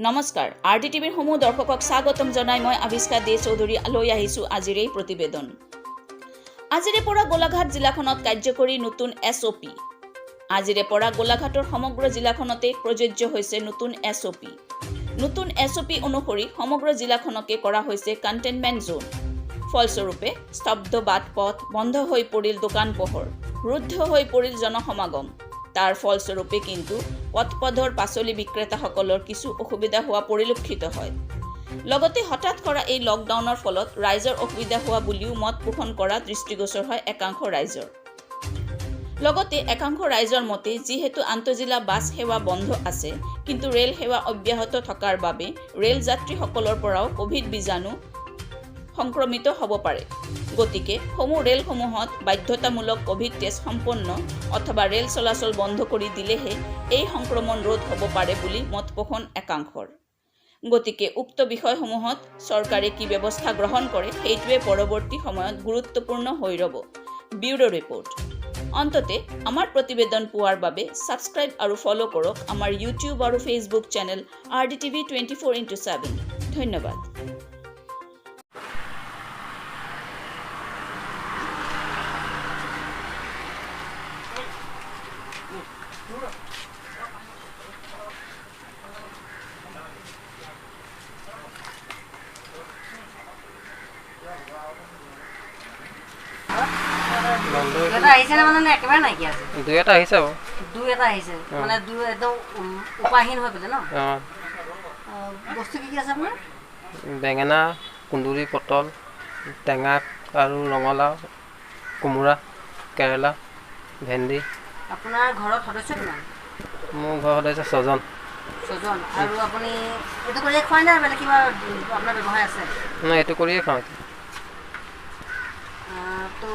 নমস্কাৰ, R D টিভিৰ সমূহ দৰ্শকক স্বাগতম জনাই মই আৱিষ্কা দে চৌধুৰী লৈ আহিছোঁ আজিৰ এই প্ৰতিবেদন। আজিৰে পৰা গোলাঘাট জিলাখনত কাৰ্যকৰী নতুন এছ অ' পি। আজিৰে পৰা গোলাঘাটৰ সমগ্ৰ জিলাখনতে প্ৰযোজ্য হৈছে নতুন এছ অ' পি। নতুন এছ অ' পি অনুসৰি সমগ্ৰ জিলাখনকে কৰা হৈছে কণ্টেইনমেণ্ট জ'ন। ফলস্বৰূপে স্তব্ধ বাট পথ, বন্ধ হৈ পৰিল দোকান পোহাৰ, ৰুদ্ধ হৈ পৰিল জনসমাগম। তাৰ ফলস্বৰূপে কিন্তু পথ পথৰ পাচলি বিক্ৰেতাসকলৰ কিছু অসুবিধা হোৱা পৰিলক্ষিত হয়। লগতে হঠাৎ কৰা এই লকডাউনৰ ফলত ৰাইজৰ অসুবিধা হোৱা বুলিও মত পোষণ কৰা দৃষ্টিগোচৰ হয় একাংশ ৰাইজৰ। লগতে একাংশ ৰাইজৰ মতে, যিহেতু আন্তঃজিলা বাছ সেৱা বন্ধ আছে, কিন্তু ৰেল সেৱা অব্যাহত থকাৰ বাবে ৰেল যাত্ৰীসকলৰ পৰাও ক'ভিড বীজাণু সংক্ৰমিত হ'ব পাৰে। গতিকে সমূহ ৰেলসমূহত বাধ্যতামূলক ক'ভিড টেষ্ট সম্পন্ন অথবা ৰেল চলাচল বন্ধ কৰি দিলেহে এই সংক্ৰমণ ৰোধ হ'ব পাৰে বুলি মত পোষণ একাংশৰ। গতিকে উক্ত বিষয়সমূহত চৰকাৰে কি ব্যৱস্থা গ্ৰহণ কৰে, সেইটোৱে পৰৱৰ্তী সময়ত গুৰুত্বপূৰ্ণ হৈ ৰ'ব। Bureau report. অন্ততে আমাৰ প্ৰতিবেদন পোৱাৰ বাবে ছাবস্ক্ৰাইব আৰু ফ'ল' কৰক আমাৰ ইউটিউব আৰু ফেচবুক চেনেল আৰডিটিভি 24x7। ধন্যবাদ। বন্ধ। দুই এটা আহিছে নে, মানে নে একেবাৰে নাইকিয়া আছে? দুই এটা আহিছে বাৰু। দুই এটা আহিছে, মানে দুই একদম উপায়হীন হৈ পেলাই ন? অঁ। বস্তু কি কি আছে আপোনাৰ? বেঙেনা, কুন্দুলি, পটল, টেঙা আৰু ৰঙালাও, কোমোৰা, কেৰেলা, ভেন্দি। আপোনাৰ ঘৰত সদস্য কিমান? মোৰ ঘৰৰ সদস্য ছজন। ছজন। আৰু আপুনি এইটো কৰিয়ে খুৱাই নে বেলেগ কিবা আপোনাৰ ব্যৱসায় আছে? নাই, এইটো কৰিয়ে খাওঁ এতিয়া। তো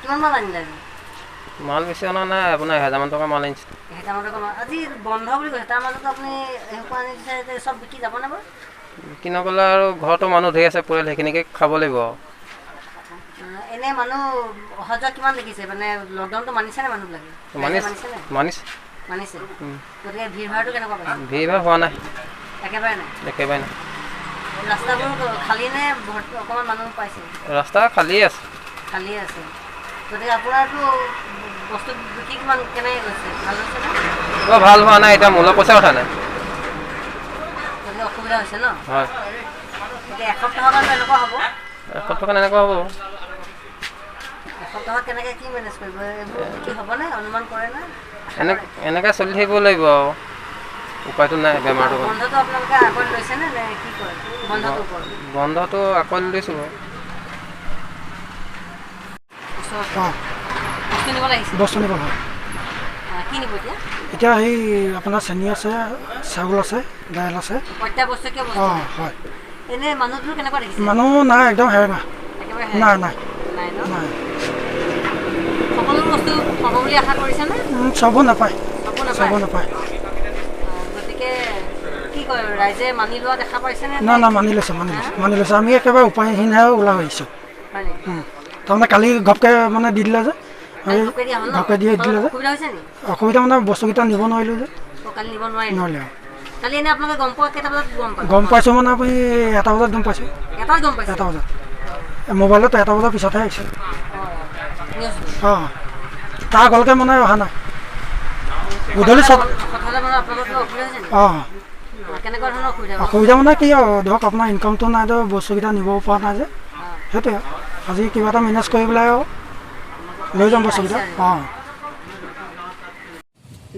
কিমান মাল আনিলে আজি? মাল বেছি অনা নাই, আপোনাৰ 1000মান টকা মাল আনিছোঁ। 1000মান টকা মাল। আজি বন্ধ বুলি কৈছে, তাৰ মাজতো আপুনি এইসোপা আনি দিছে যে, চব বিকি যাবনে বাৰু? বিকি নগ'লে আৰু ঘৰতো মানুহ ধেৰ আছে, পৰিয়াল, সেইখিনিকে খাব লাগিব আৰু। এনে মানুহ অহা যোৱা কিমান দেখিছে? মানে লকডাউনটো মানিছেনে মানুহবিলাকে? মানিছে। মানিছেনে? মানিছে। মানিছে। গতিকে ভিৰ ভাৰটো কেনেকুৱা পাইছে? ভিৰ ভাৰ হোৱা নাই। একেবাৰে নাই? একেবাৰে নাই। ৰাস্তাবোৰ খালী নে ভৰ্তি, অকণমান মানুহ পাইছে? ৰাস্তা খালীয়ে আছে। খালী আছে। গতিকে আপোনাৰতো বস্তু বিক্ৰী কিমান, কেনেকৈ গৈছে? ভাল হৈছে নে? বৰ ভাল হোৱা নাই, এতিয়া মূলৰ পইচা উঠা নাই। গতিকে অসুবিধা হৈছে ন? হয়। এতিয়া এসপ্তাহৰ কাৰণে এনেকুৱা হ'ব? এসপ্তাহ এনেকুৱা হ'ব। এসপ্তাহত কেনেকৈ কি মেনেজ কৰিব? এইবোৰ বিক্ৰী হ'বনে, অনুমান কৰেনে? এনেকৈ চলি থাকিব লাগিব আৰু, উপায়তো নাই বেমাৰটোৰ কাৰণে। বন্ধটো আপোনালোকে আগত লৈছেনে নে কি কৰে বন্ধটোৰ ওপৰত? বন্ধটো আঁকোৱালি লৈছোঁ বাৰু। ওচৰত অঁ। বস্তু নিবলৈ আহিছে? বস্তু নিব, হয়। কি নিব এতিয়া? এতিয়া সেই আপোনাৰ চেনি আছে, চাউল আছে, দাইল আছে। অত্যাৱশ্যকীয় বস্তু? অঁ, হয়। এনে মানুহবোৰ কেনেকুৱা দেখিছে? মানুহ নাই, একদম হেৰেঙা। একেবাৰে? নাই নাই। নাই ন? নাই। সকলো বস্তু পাব বুলি আশা কৰিছেনে? চবো নাপায়। চবো নাপায়? চবো নাপায়। গতিকে কি কয়, ৰাইজে মানি লোৱা দেখা পাইছেনে? নাই নাই, মানি লৈছে, মানি লৈছে, মানি লৈছে। আমি একেবাৰে উপায়হীনহে ওলাই আহিছোঁ। হয় নেকি? তাৰমানে কালি ঘপকৈ মানে দি দিলে যে। কালি ঘপকৈ দিয়া হ'ল ন? ঘপকৈ দিয়ে দিলে যে। অসুবিধা হৈছে নি? অসুবিধা মানে বস্তুকেইটা নিব নোৱাৰিলোঁ যে। অ, কালি নিব নোৱাৰিলে? নোৱাৰিলে আৰু। কালি এনে আপোনালোকে গম পোৱা কেইটা বজাত গম পালে? গম পাইছোঁ মানে আপুনি 1টা বজাত গম পাইছোঁ। এটাত গম পাইছে? 1টা বজাত, মোবাইলত 1টা বজাৰ পিছতহে আহিছে। অঁ, নিউজটো? অঁ, তাৰ আগলৈকে মানে অহা নাই। গধূলি ছটা। হঠাতে মানে আপোনালোকৰ কিবা অসুবিধা হৈছে নি? অঁ। কেনেকুৱা ধৰণৰ অসুবিধা? অসুবিধা মানে কি আৰু, ধৰক আপোনাৰ ইনকামটো নাই, ধৰক বস্তুকেইটা নিব পৰা নাই যে। সেইটোৱে আৰু। আজি কিবা এটা মেনেজ কৰি পেলাই আৰু লৈ যাম বস্তুকেইটা, অঁ।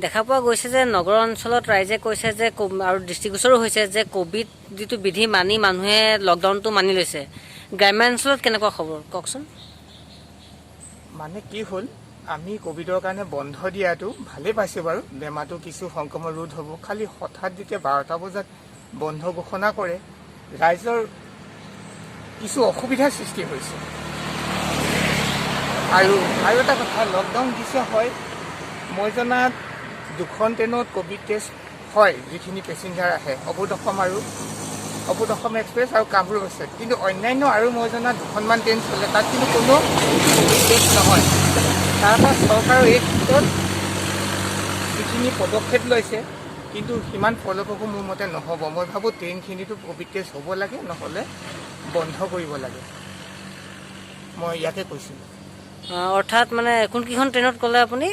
দেখা পোৱা গৈছে যে নগৰ অঞ্চলত ৰাইজে কৈছে যে আৰু দৃষ্টিগোচৰো হৈছে যে ক'ভিড যিটো বিধি মানি মানুহে লকডাউনটো মানি লৈছে। গ্ৰাম্য অঞ্চলত কেনেকুৱা খবৰ, কওকচোন। মানে কি হ'ল, আমি ক'ভিডৰ কাৰণে বন্ধ দিয়াটো ভালেই পাইছোঁ বাৰু, বেমাৰটো কিছু সংক্ৰমণ ৰোধ হ'ব। খালি হঠাৎ যেতিয়া 12টা বজাত বন্ধ ঘোষণা কৰে, ৰাইজৰ কিছু অসুবিধাৰ সৃষ্টি হৈছে। আৰু এটা কথা, লকডাউন দিছে হয়, মই জনাত দুখন ট্ৰেইনত ক'ভিড টেষ্ট হয়, যিখিনি পেচেঞ্জাৰ আহে, অবধ অসম আৰু অবধ অসম এক্সপ্ৰেছ আৰু কামৰূপ এক্সপ্ৰেছ। কিন্তু অন্যান্য আৰু মই জনাত দুখনমান ট্ৰেইন চলে, তাত কিন্তু কোনো ক'ভিড টেষ্ট নহয়। তাৰপৰা চৰকাৰৰ এই ক্ষেত্ৰত যিখিনি পদক্ষেপ লৈছে, কিন্তু সিমান ফলপ্ৰসূ মোৰ মতে নহ'ব। মই ভাবোঁ ট্ৰেইনখিনিতো ক'ভিড টেষ্ট হ'ব লাগে, নহ'লে বন্ধ কৰিব লাগে। মই ইয়াকে কৈছোঁ। অৰ্থাৎ মানে কোনকেইখন ট্ৰেইনত ক'লে আপুনি?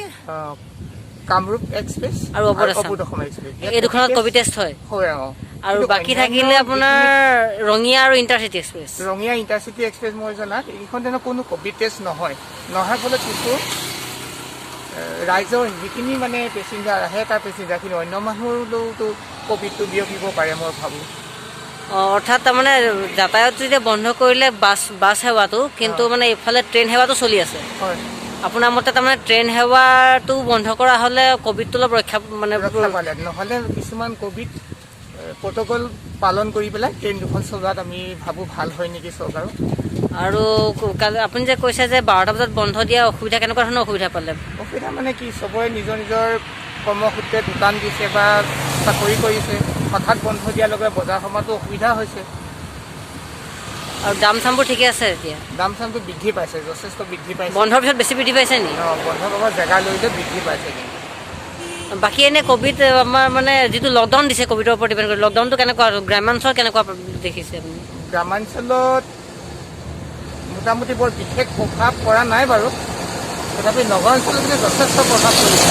কামৰূপ এক্সপ্ৰেছ আৰু অৱধ আছাম। অৱধ অসম এক্সপ্ৰেছ। এই দুখনত ক'ভিড টেষ্ট হয়? হয়, অঁ। আৰু কিন্তু বাকী অন্যান্য থাকিলে আপোনাৰ যিখিনি ৰঙিয়া আৰু intercity express, Rangia intercity express, মই জনাত এইখন ট্ৰেইনত কোনো ক'ভিড টেষ্ট নহয়। নোহোৱাৰ ফলত কিছু ৰাইজৰ যিখিনি মানে পেচেঞ্জাৰ আহে, তাৰ পেচেঞ্জাৰখিনি অন্য মানুহলৈওতো ক'ভিডটো বিয়পিব পাৰে, মই ভাবোঁ। অৰ্থাৎ তাৰমানে যাতায়াত যেতিয়া বন্ধ কৰিলে বাছ সেৱাটো, কিন্তু মানে এইফালে ট্ৰেইন সেৱাটো চলি আছে। হয়। আপোনাৰ মতে তাৰমানে ট্ৰেইন সেৱাটো বন্ধ কৰা হ'লে ক'ভিডটো অলপ ৰক্ষা মানে ৰক্ষা পালে। নহ'লে কিছুমান ক'ভিড প্ৰট'কল পালন কৰি পেলাই ট্ৰেইন দুখন চলোৱাত আমি ভাবোঁ ভাল হয় নেকি চৰকাৰৰ। আৰু আপুনি যে কৈছে যে 12টা বজাত বন্ধ দিয়া অসুবিধা, কেনেকুৱা ধৰণৰ অসুবিধা পালে? অসুবিধা মানে কি, চবৰে নিজৰ নিজৰ কৰ্মসূত্ৰে দোকান দিছে বা চাকৰি কৰিছে। হঠাৎ বন্ধ দিয়াৰ লগে লগে বজাৰ সমাৰতো অসুবিধা হৈছে। আৰু দাম চামবোৰ ঠিকে আছে এতিয়া? দাম চামটো বৃদ্ধি পাইছে, যথেষ্ট বৃদ্ধি পাইছে। বন্ধৰ পিছত বেছি বৃদ্ধি পাইছে নি? অঁ, বন্ধ পাব জেগা লৈ লৈ বৃদ্ধি পাইছে কিন্তু। বাকী এনে ক'ভিড আমাৰ মানে যিটো লকডাউন দিছে, ক'ভিডৰ ওপৰত ডিপেণ্ড কৰি লকডাউনটো কেনেকুৱা, গ্ৰাম্যাঞ্চলত কেনেকুৱা দেখিছে আপুনি? গ্ৰামাঞ্চলত মোটামুটি বৰ বিশেষ প্ৰভাৱ পৰা নাই বাৰু, তথাপি নগৰ অঞ্চলত কিন্তু যথেষ্ট প্ৰভাৱ পৰিছে।